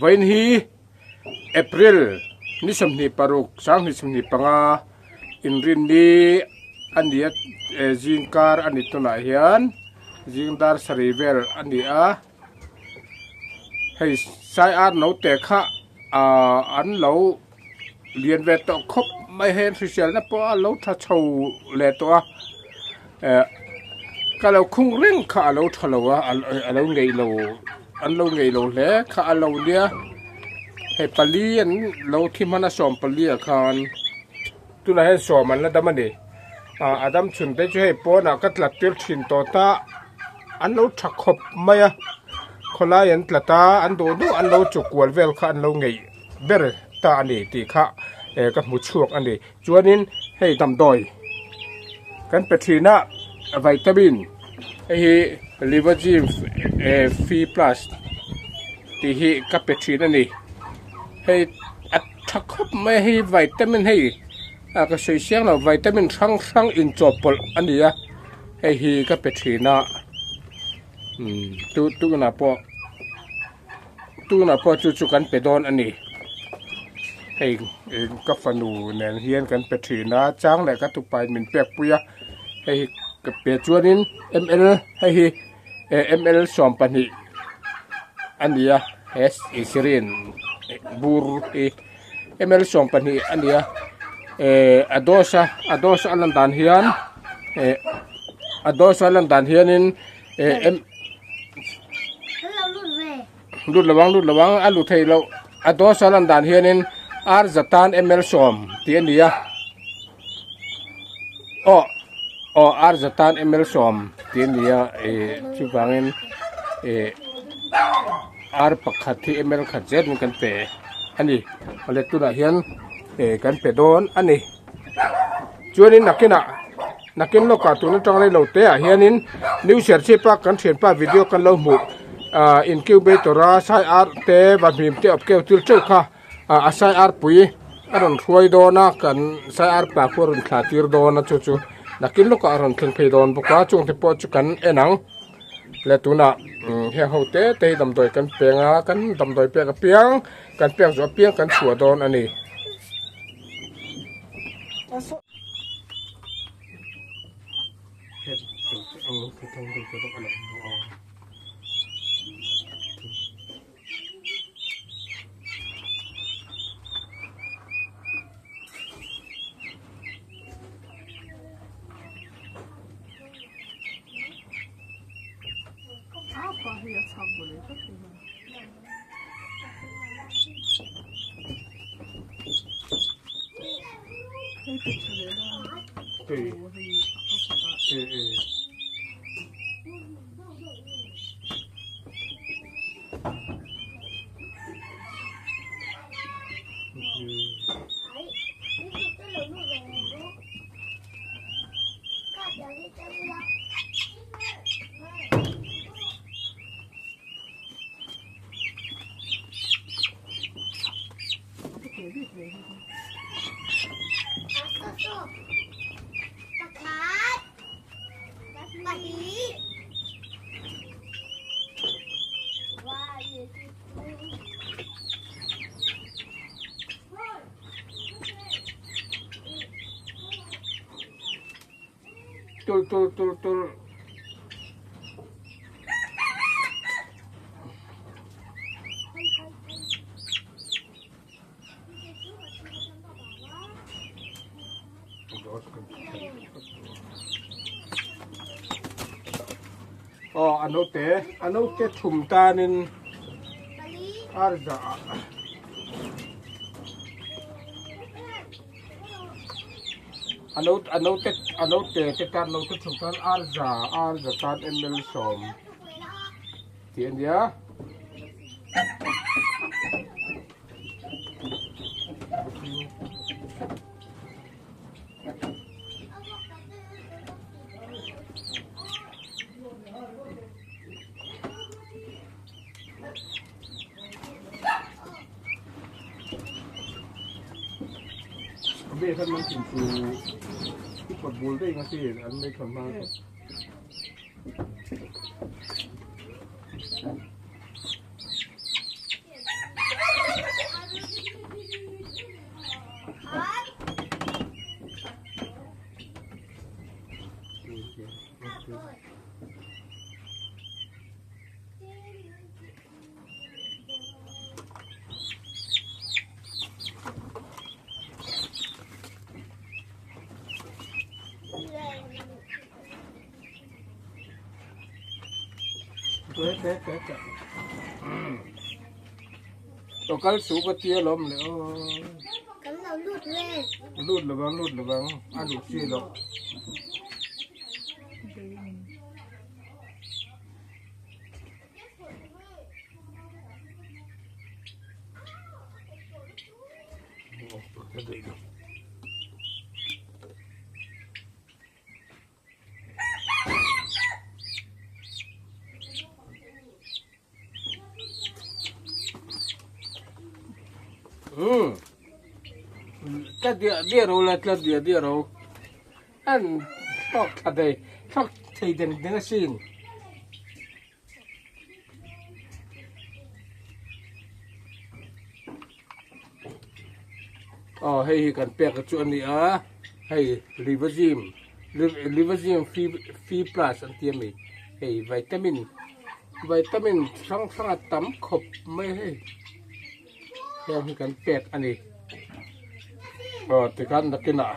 Vawiin hi April ni 26 2025 inrinni a ni a zingkar a ni tunah hian zing dar sarih vel a ni a hei sai ar naute kha ah an lo lian ve tawh khawp mai hei an hriselna pawh a lo tha chho leh tawh a eh ka lo khung reng kha a lo tha lo a a lo ngeih lo an lo ngeih lo hle kha a lo nia hei pali an lo thi hman a 14 ah khan tunah hian sawm an la dam a ni ah a dam chhun te chu hei pawnah ka tlat tir thin tawh ta an lo tha khawp mai a khawlai an tlat a an duh duh an lo chu kual vel kha an lo ngeih ber ta a ni tih kha eh ka hmu chhuak a ni chuanin hei damdawi kan pe thin a vitamin hei hi livazim eh phi plus tih hi ka pe thin a ni hei a tha khawp mai a hei vitamin hei ah ka sawi chiang lo vitamin hrang hrang inchawhpawlh a ni a hei hi ka pe thin a umm tu tunah pawh. Tunah pawh chu chu kan pe dawn a ni. Hei ka fanu nen hian kan pe thin a, chang leh ka tupain min pek pui a, hei hi ka pe chuanin ml hei hi ml 12 a ni a, he syringe bur hi ml 12 a ni a, eh a dose a a dose a lan dan hian eh a dose a lan dan hianin eh lut lo ang lut lo ang a lu thei loh a dose a lan dan hianin ar zatan ml sawm tih a ni a aw aw ar zatan ml sawm tih a ni a ih chuvangin ih ar pakhat hi ml khat zet in kan pe a ni awle tunah hian ih kan pe dawn a ni chuanin nakinah. Nakin lawkah tun atang rei lo te ah hianin New Serchhip a kan thianpa video kan lo hmuh ah incubator a sai ar te vahmim te awp keu tir teuh kha ah a sai ar pui a rawn hruai dawn a kan sai ar pa khu a rawn thlah tir dawn a chu chu nakin lawkah a rawn thleng phei dawn bawk a chung te pawh chu kan en ang le tunah heng ho te te hi damdawi kan peng a kan damdawi pek apiang kan pek zawh apiang kan chhuah dawn a ni. Tul tul tul tul. Aw a naute a naute thum tanin ar za a naute a naute a naute te tan naute thum tan ar za ar za tan ml sawm tih a nia. Kal su ka tia lawm le aw. Kan lo lut ve. Lut lovang lut lovang a lut chi lo. Um tla diah diah ro la tla diah diah ro an thlawk thla thei thlawk thei deng deng asin. Aw hei hi kan pek chu a ni a hei livazim livazim phi plus an ti a mi hei vitamin vitamin hrang hrang a tam khawp mai hei heng hi kan pek a ni aw tikhan nakinah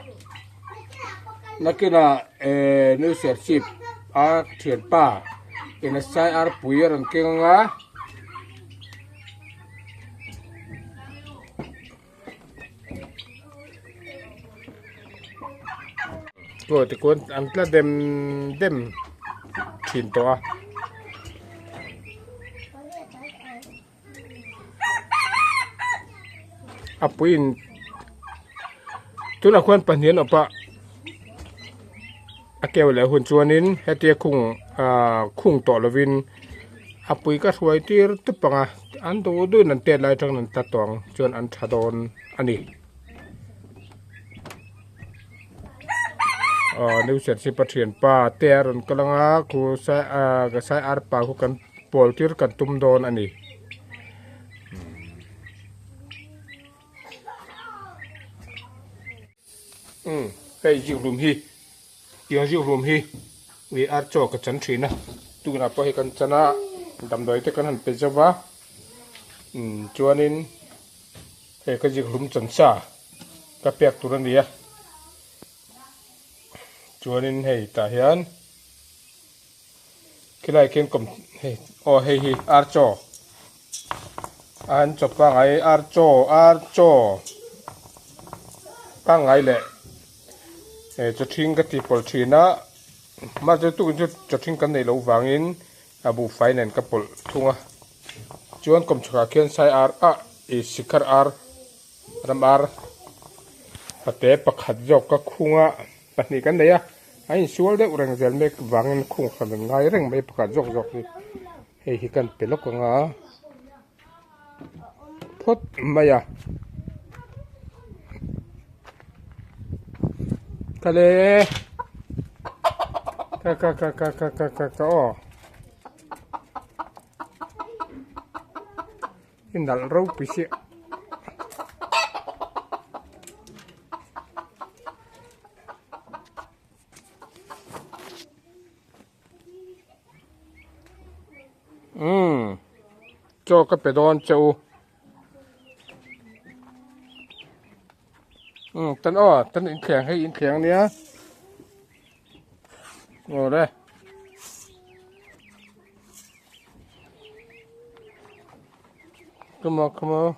nakinah ehh new serchhip a thianpa in a sai arpui a rawn keng ang a. Aw tichuan an tla dem dem thin tawh a. A puiin tunah khuan pahnih an awp a a keu leh hun chuanin hetia khung ahh khung tawh lovin a pui ka hruai tir tup ang a an duh duhin an tet lai atangin an tla tawh ang chuan an tha dawn a ni. Aw new serchhip a thianpa te a rawn kal ang a khu sai ah ka sai arpa khu kan pawl tir kan tum dawn a ni. Umm hei zikhlum hi tiang zikhlum hi ih ar chaw ka chan thin a tunah pawh hei kan chan a damdawi te kan han pe zauh va umm chuanin hei ka zikhlum chan sa ka pek tur a ni a chuanin hei tah hian khilai khian kawm hei aw hei hi ar chaw an chaw pangngai ar chaw ar chaw pangngai leh eh chaw ṭhing ka tih pawlh ṭhin a mahse tukin chu chaw ṭhing kan neih loh vangin a buhfai nen ka pawlh thung a chuan kawm chhakah khian sai ar ah ih sikhar ar ram ar pate pakhat zawk ka khung a pahnih kan nei a a insual deuh reng zel mek vangin khung hran an ngai reng mai pakhat zawk zawk hi hei hi kan pe lawk ang a phawt mai a kale ka ka ka ka ka ka ka ka aw I nalh ropui chiah. Umm chaw ka pe dawn che u. Umm tan aw tan inthleng hei inthleng ania. Aw le. Come on, come on.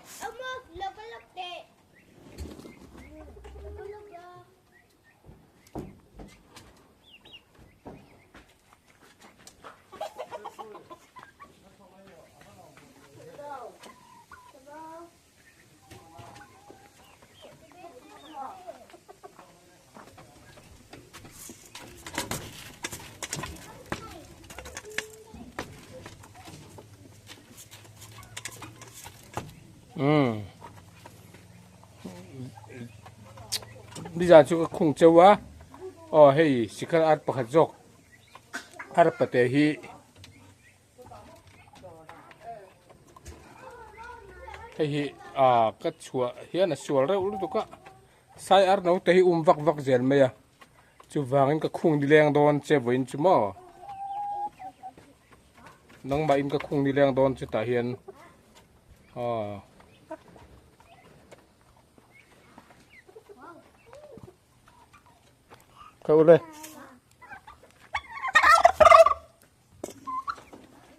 Umm nizan chu ka khung cheu a aw hei sikar ar pakhat zawk ar pate hi. Hei hi ah ka chhuah hian a sual reuh lutuk a sai ar no te hi um vak vak zel mai a. Chuvangin ka khung nileng dawn che vawiin chu maw? Nangmahin ka khung nileng dawn che tah hian aw. Kha ule.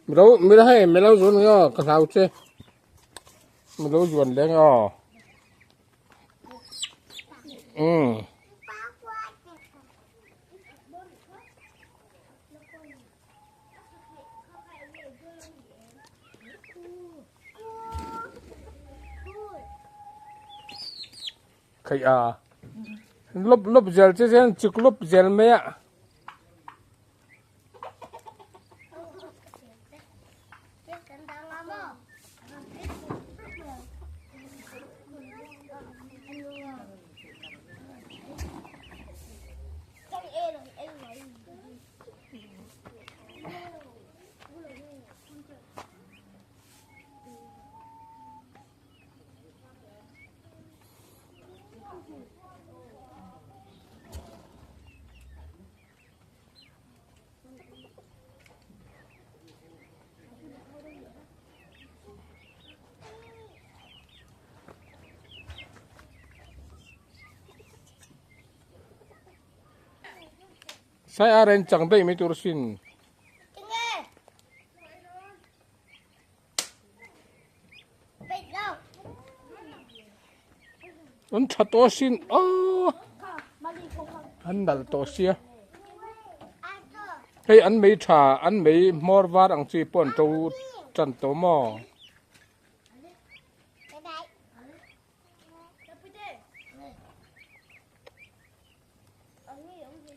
Milo milo hei milo zuan nga ka hlau che. Milo zuan leng aw. Um. Khaih a lawp lawp zel che zel chik lawp zel mai a. Sai a ren chang daih mai tur sin. An tha tawh asin aw an nalh tawh sia hei an mei tha an mei hmawr var ang chi pawh an to tan tawh maw.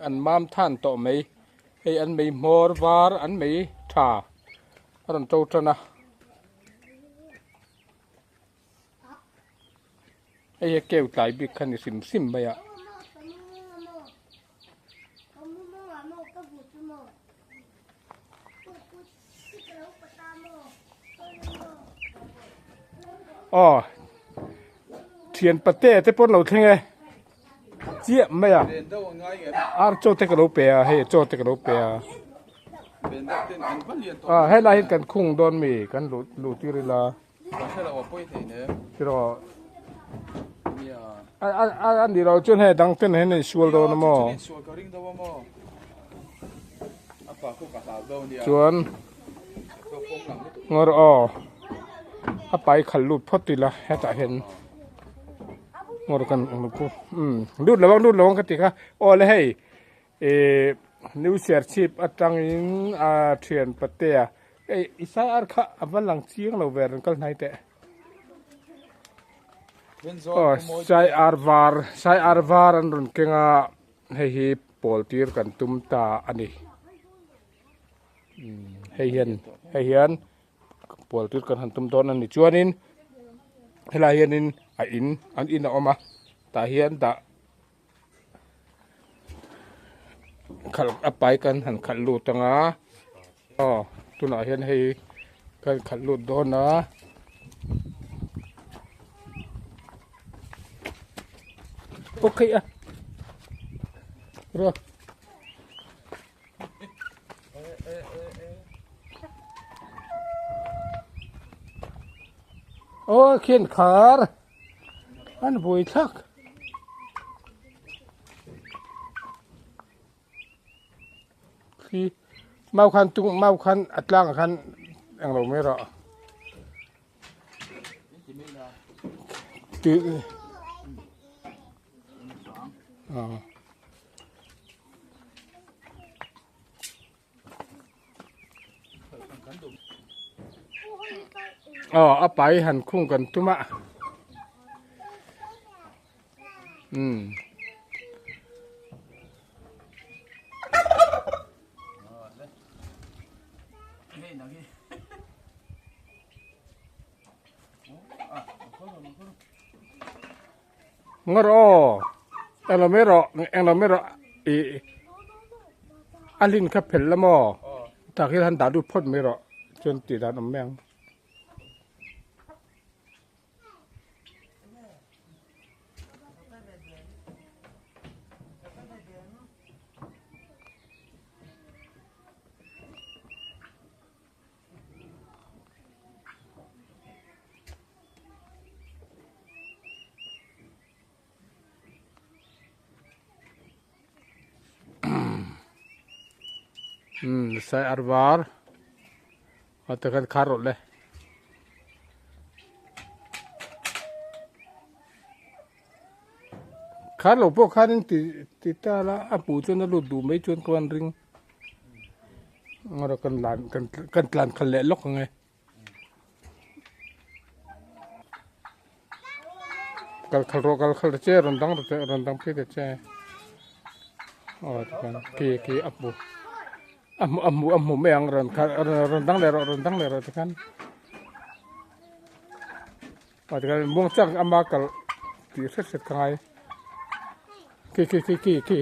An mam than tawh mai hei an mei hmawr var an mei tha a rawn to tan a hei hi keu tlai bik kha ni hrim hrim mai a. Aw thian pate te pawh an lo thleng e chiah mai a ar chaw te ka lo pe a hei chaw te ka lo pe a a helai hian kan khung dawn mi kan luh luh tir ila tiraw a a a ni lo chuan hei dang ten hian a insual dawn a maw. Chuan ngawr aw a pai khalh lut phawt ila hetah hian ngawr kan umm lut lo ang lut lo ang ka ti kha aw le hei ihh new serchhip atangin a thian patea hei i sai ar kha a va lang chiang lo ve rawn kal hnai teh aw sai ar var sai ar var an rawn keng a. Hei hi pawl tir kan tum ta a ni. Hei hian hei hian pawl tir kan han tum dawn a ni. Chuanin helai hianin a in an in a awm a tah hian dah khalh a pai kan han khalh lut ang a aw tunah hian hei kan khalh lut dawn a. Okay a ro ô khian khar an buai thlak khi mau khan tung mau khan a tlang ah khan englo mai rawh tih ah aw a pai han khung kan tum a umm. Ngawr aw englo mai rawh englo mai rawh ih a hlin kha phel la maw tak hian han dah lut phawt mai rawh chuan tih dan awm mai ang. Umm sai ar var a te khan khar rawh le. Khar lo pawh khanin ti ti ta la a hmuh chuan a lut duh mai chuan ka van ring. Ngawrh kan lan kan kan tlan khalh leh lawk ang e. Kal khalh rawh kal khalh ta che rawn dang ta rawn dang phei ta che aw tikhan khi khi a hmu a hmu a hmu a hmu mai ang rawn khalh rawn dang leh rawh rawn dang leh rawh tikhan aw tikhan muang chak ama kal tih hret hret ka ngai khi khi khi khi khi.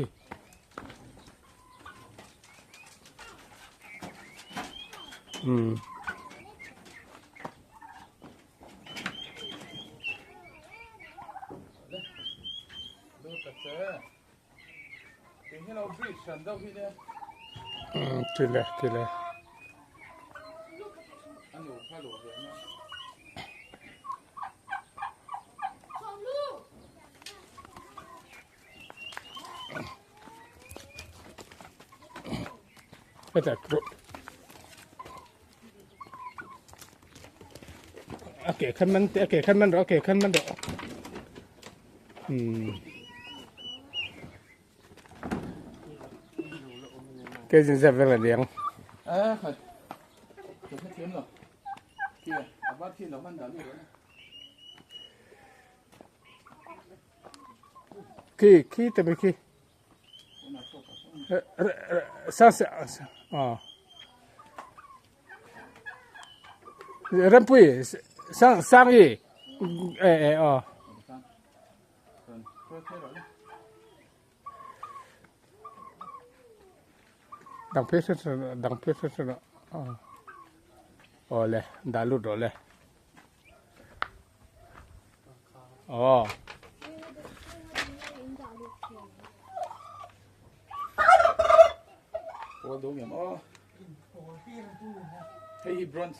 Umm. Tile tile. Heta a ke khan man te a ke khan man rawh a ke khan man rawh umm ke zin zep vel a liang Khi khi te mai khi. Sa sa à. Rempui sang sang i. E e ờ. Dang phei hret hret dang phei hret hret ờ. Aw le dah lut rawh le. Aw. Hei hi bronze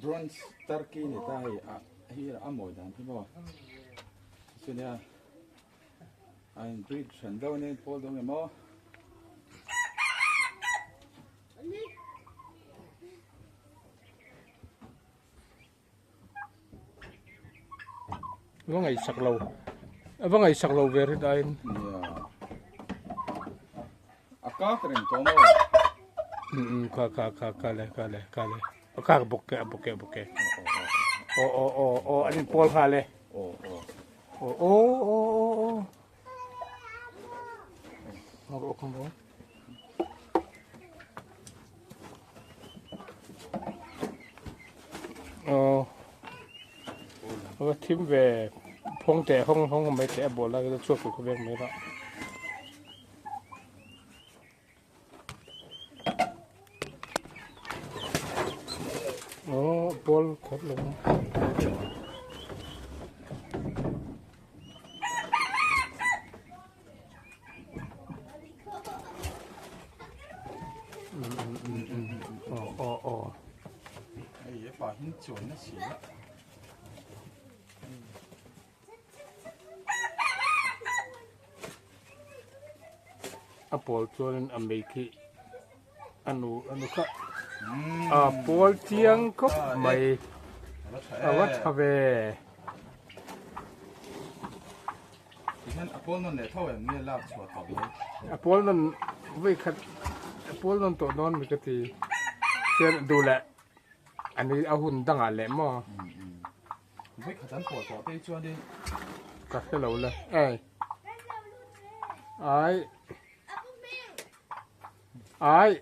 bronze turkey ni ta hei a hei a mawi dan hi maw chunia a in breed hran deuh ania in pawl deuh nge maw. Va ngaihsak lo va ngaihsak lo ve rit aiin a kak reng tawh maw um kha kha kha kha le kha le kha le a kak bawk ke a bawk ke a bawk ke aw aw aw aw an in pawl nghal e aw aw aw aw aw aw aw aw Aw a thim ve phawng teh hawng hawng mai teh a bawh lai kha chhuak tur kha vek mai lah. Aw ball khat lo. A pawl chuanin a mei khi a nu a nu kha a pawl chiang khawp mai a va tha ve. Tihian a pawl nawn leh tho em nge lak chhuah tawh mai? A pawl nawn vawi khat a pawl nawn tawh dawn mi ka ti. Chuan duh leh a ni a hun dangah leh maw? Vawi khat an pawl tawh te hi chuanin. Ka hre lo le. Ei. Ai. Ai.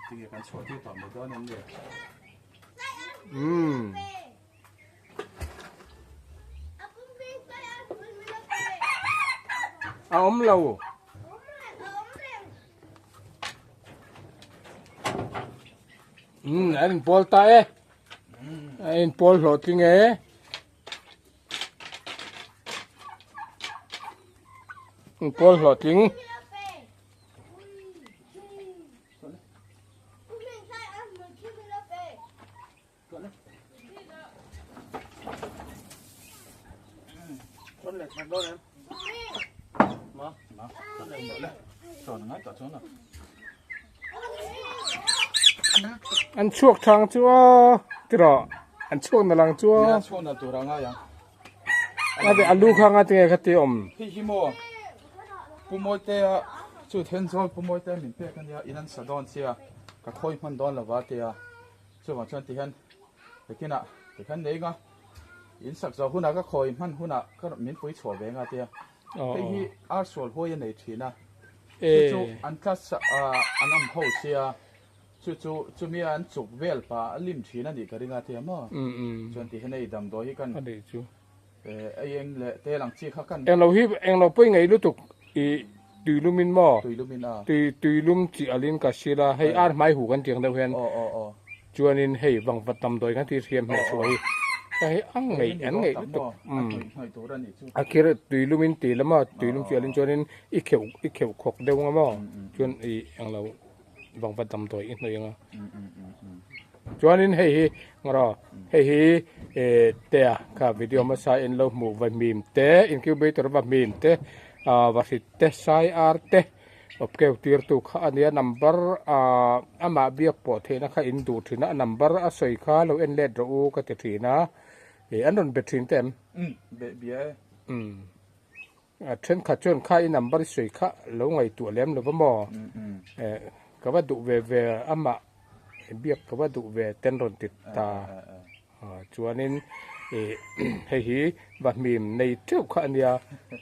Tinge kan chhuah tir tawh mai dawn em le? Umm. A awm lo. Umm an inpawl ta e. A inpawl hlawhtling e. Inpawl hlawhtling. An chhuak thang chu aw tiraw an chhuak na lang chu aw. An chhuak na tur a ngai ang. Ade alu kha nga tinge kha ti awm. Hei hi maw Pu Mawitea chu Thenzawl Pu Mawitea min pek ania in an sa dawn sia ka khawi hman dawn lova tia chuvang chuan tihian Pekinah tikhan nei nga in sak zawh hunah ka khawi hman hunah ka min pui chhuah ve nga tia hei hi ar sual huai a nei thin a chu chu an class an awm ho sia chu chu chumi an chuk vel pa a lim thin a nih ka ring a tia maw chuan ti hian hei damdawi hi kan ei eng leh tel ang chi kha kan englo hi englo pawi ngei lutuk i tuilum in maw tuilum in a tui tuilum chi alin ka sil a hei ar hmai hu kan tih ang deuh hian Chuanin hei vangvat damdawi kan tih hriam hmeh chhuah hi ka hei a ngaih an ngaih lutuk umm a khir tuilum in tih lama tuilum chu alin chuanin i kheuh i kheuh khawk deuh anga maw chuan ih englo vangvat damdawi i hnawih anga chuanin hei hi ngaraw hei hi eh tea kha video hmasa in lo hmuh va hmim te incubator va hmim te ah va hrit te sai ar te. Awpkeu tirtu kha a nia number ah amah biak pawh theihna kha in duh thin a a number a sawi kha lo en let rawh u ka ti thin a ih an rawn be thin te em? Umm be bia e. Umm a thenkhat chuan kha i number i sawi kha lo ngaihtuah lem lo va maw? Eh ka va duh ve ve amah biak ka va duh ve ten rawn ti ta. Chuanin ih hei hi vahmim nei teuh kha a nia,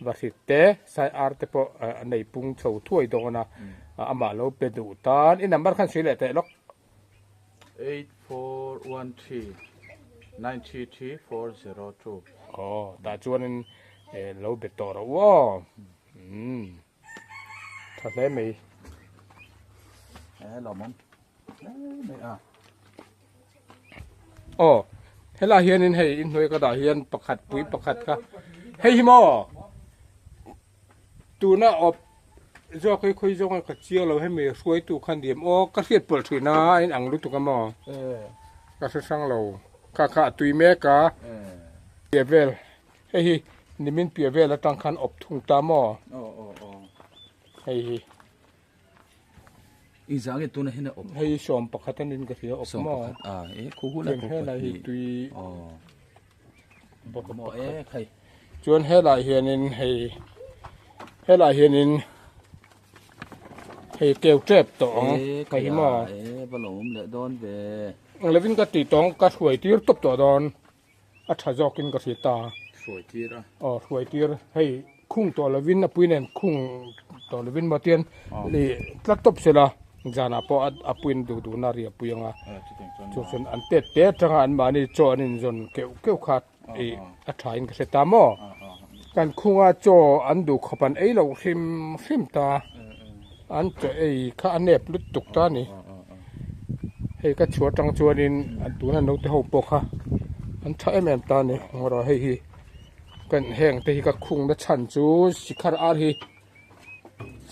vahrit te sai ar te pawh a nei pung chho thuai dawn a, amah lo pe duh tan i number khan sawi leh teh lawk. 8413933402. Aw tah chuanin lo be tawh rawh u aw. Umm tha hle mai. He lawmawm hle mai a. Aw helai hianin hei inhnuai ka dah hian pakhat pui pakhat kha hei hi maw tuna awp zawk hi khawi zawng ka chiang lo hemi hruaitu kha niam aw ka hriat pawlh thin a a inang lutuk a maw ka hre hrang lo kha kha a tui mek a piah vel hei hi nimin piah vel atang khan awp thung ta maw hei hi. I zang e tuna hian a awp. Hei 11 a nin ka hria awp maw? 11 a e khu hu la khu helai hi tui bawk maw e khai. Chuan helai hianin hei helai hianin hei keu tep tawh ang ka hi maw? E va lo awm leh dawn ve. Ang lovin ka ti tawng ka hruai tir tawp tawh dawn. A tha zawkin ka hria ta. Hruai tir a. Aw hruai tir. Hei khung tawh lovin a pui nen khung tawh lovin maw tian ih tlat tawp sela zanah pawh a puiin duh duhna a ri a pui ang a. Chu chuan an tet te atanga anmahni chaw an inzawn keuh keuh kha ih a tha in ka hre ta maw. Kan khunga chaw an duh khawp an ei loh hrim hrim ta. An chaw ei kha a nep lutuk ta a ni. Hei ka chhuah atang chuanin tuna naute ho pawh kha an tha em em ta a ni erawh hei hi kan heng te hi ka khung na chhan chu sikhar ar hi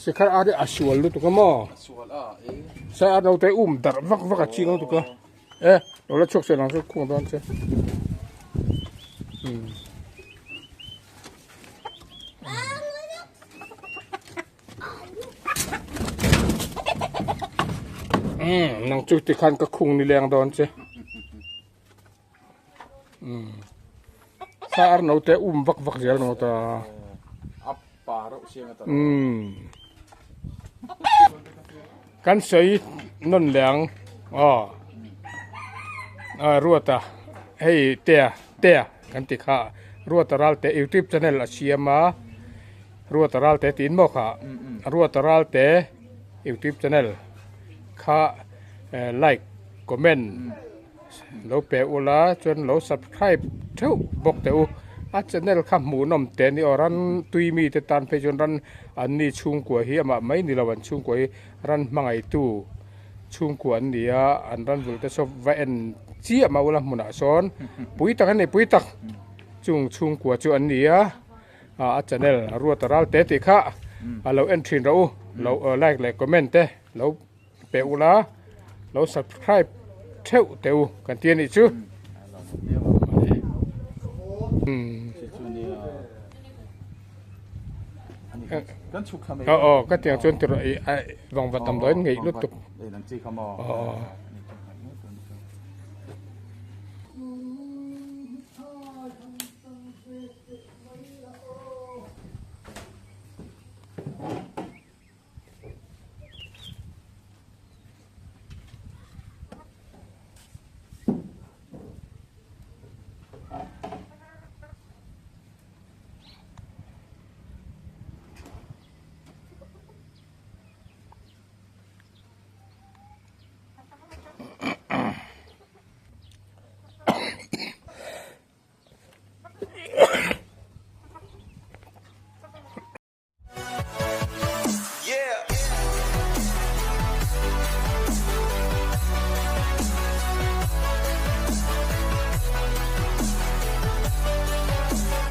sikhar ar hi a sual lutuk a maw sai ar naute um darh vak vak a ching lutuk a e lo la chhuak seh ang chu khung dawn che umm. Umm nang chu tikhan ka khung ni leng dawn che umm sa ar no te um vak vak zel no ta umm kan sawi nawn leng aw a ruata hei tea tea kan ti kha ruata ral te youtube channel a siam a. Ruata Ralte tiin maw kha Ruata Ralte youtube channel kha like comment lo pe ula chuan lo subscribe theuh bawk teh u a channel kha hmuhnawm teh a ni aw ran tui mi te tan phei chuan ran an ni chhungkua hi amah mai ni lo an chhungkua hi ran hmangaihtu chhungkua an ni a an ran vul te saw va en chiah mah ula hmunah sawn pui tak a ni pui tak chung chhungkua chu an ni a. a channel a ruat a ral te tih kha a lo en thin rawh u lo like leh comment te lo pe ula lo subscribe theuh teh u kan ti a nih chu aw aw ka tiang chuan ti rawh i vangvat damdawi an ngeih lutuk aw.